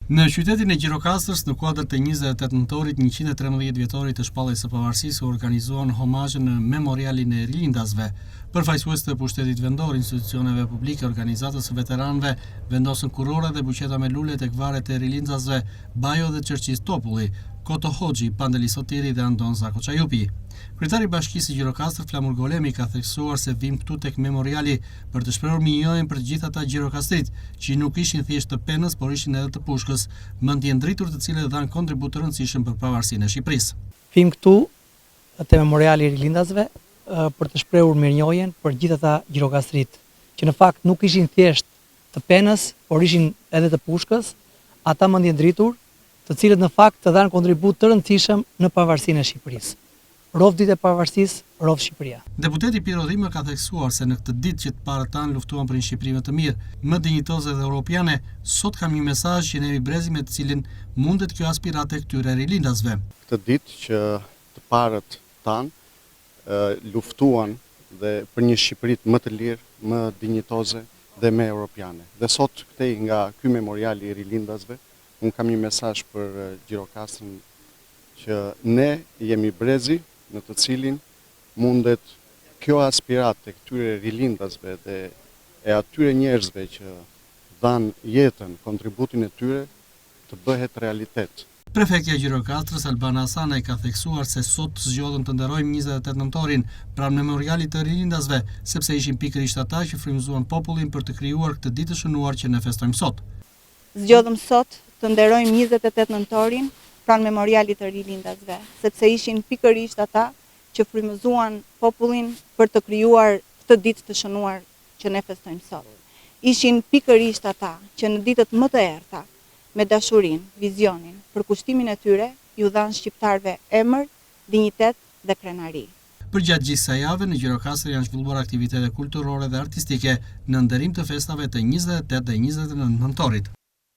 Në qytetin e Gjirokastrës, në kuadër të 28 nëntorit, 113 vjetorit të shpalljes së pavarësisë, u organizuan homazhe në memorialin e Rilindasve. Përfaqësues të pushtetit vendor, institucioneve publike, organizatës së veteranëve vendosën kurora dhe buqeta me lule tek varret e Rilindasve Bajo dhe Çerçiz Topulli, Koto Hoxhi, Pandeli Sotiri dhe Andon Zako Çajupi. Kryetari i Bashkisë së Gjirokastër, Flamur Golemi ka theksuar se vijmë këtu tek memoriali për të shprehur mirënjohjen për të gjithë ata gjirokastritë, që nuk ishin thjesht të penës, por ishin edhe të pushkës, mendjendritur të cilët dhanë kontribut të rëndësishëm për pavarësinë e Shqipërisë. Vijmë këtu te memoriali i Rilindasve për të shprehur mirënjohjen për gjithë ata gjirokastritë, që në fakt nuk ishin thjesht të penës, por ishin edhe të pushkës, ata mendjendritur, të cilët në fakt dhanë kontribut të rëndësishëm në pavarësinë e Shqipërisë. Rroftë dita e pavarësisë, rroftë Shqipëria. Deputeti Piro Dhima ka theksuar se në këtë ditë që të parët tanë luftuan për një Shqipëri më të mirë, më dinjitoze dhe europiane, sot kam një mesazh që ne jemi brezi me të cilin mundet kjo aspiratë e këtyre rilindasve. Këtë ditë që të parët tanë luftuan dhe për një Shqipëri më të lirë, më dinjitoze dhe më europiane. Dhe sot këtej nga ky memorial i rilindasve, unë kam një mesazh për Gjirokastrën që ne jemi brezi në të cilin mundet kjo aspiratë e këtyre rilindasve dhe e atyre njerëzve që dhanë jetën, kontributin e tyre, të bëhet realitet. Prefektja e Gjirokastrës, Albana Hasanaj ka theksuar se sot zgjodhëm të nderojmë 28 nëntorin pranë memorialit të rilindasve, sepse ishin pikërisht ata që frymëzuan popullin për të krijuar këtë ditë të shënuar që ne festojmë sot. Zgjodhëm sot të nderojmë 28 nëntorin pranë memorialit të rilindasve, sepse ishin pikërisht ata që frymëzuan popullin për të krijuar këtë ditë të shënuar që ne festojmë sot. Ishin pikërisht ata që në ditët më të errëta, me dashurinë, vizionin, përkushtimin e tyre, iu dhanë shqiptarëve emër, dinjitet dhe krenari. Përgjatë gjithë kësaj jave në Gjirokastër janë zhvilluar aktivitete kulturore dhe artistike në nderim të festave të 28 dhe 29 nëntorit.